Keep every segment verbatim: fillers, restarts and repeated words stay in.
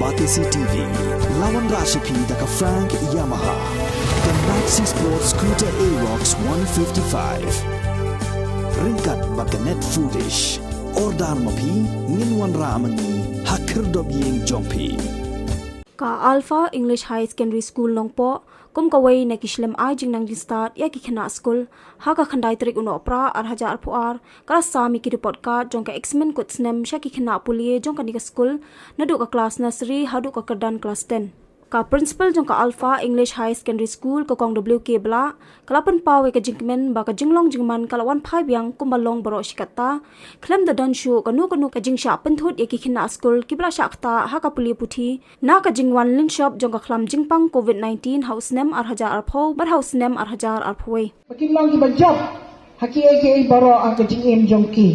Batesi T V, la wanrah sha phi da ka Frank Yamaha, ka Maxi Sport Scooter Aerox one fifty-five. Ryngkat bad ka Net Foodish. Order ma phi, ngin wanrah ma ngi ha khyrdop ïing jong phi. Ka Alpha English Higher Secondary School Nongpoh kum kawei na ki shlem ai jingnang jingstad ïa ki khynnah skul, ha ka khyndai tarik u Nohprah ar hajar arphew ar, ka la sam ïa ki report card jong ka exam kut snem sha ki khynnah pule jong kane ka skul, naduh ka klas nursery haduh ka kyrdan klas ten. Ka principal jong ka Alpha English Higher Secondary School, ka Kong W K Blah, ka la pynpaw ïa ka jingkmen ba ka jinglong jingman ka la wan phai biang kumba long baroh shi katta, khlem da don shuh kano kano ka jingshah pynthut ïa ki khynnah skul kiba la shah ktah ha ka pule puthi na ka jingwan lynshop jong ka khlam jingpang covid nineteen ha u snem ar hajar arphew bad ha u snem ar hajar arphew wei. Ba kin long kiba jop ha kiei kiei baroh ha ka jingim jong ki.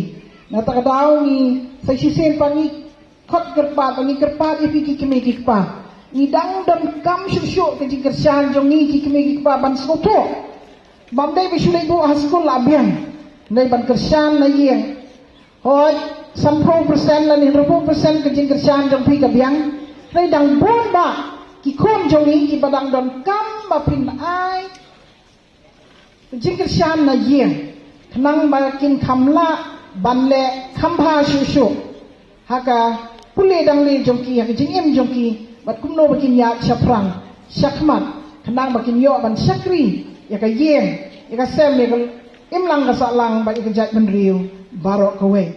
Na kata ka daw ngi sa shisien pat ngi khot kyrpad, ba ngi kyrpad ïa phi ki kmie ki kpa. Ngi dang donkam shuh shuh ka jingkyrshan jong ngi ki kmie ki kpa ban sngewthuh. Bym dei ba shu leit buh ha skul la biang. Dei ban kyrshan na ïing. Hooid, sanphew percent lane hynriewphew percent ka jingkyrshan jong phi ka biang. Hynrei dang bun bah ki khun jong ngi kiba dang donkam ba phin ai ka jingkyrshan na ïing, khnang ba kin kham lah ban leh kham bha shuh shuh ha ka pule dang leh jong ki, ha ka jingim jong ki, bad kumno ba kin ïaid shaphrang shakhmat, khnang ba kin ïoh ban shakri ïa ka ïing, ïa ka sem, ïa ka imlang ka sahlang bad ïa ka jaitbynriew baroh kawei.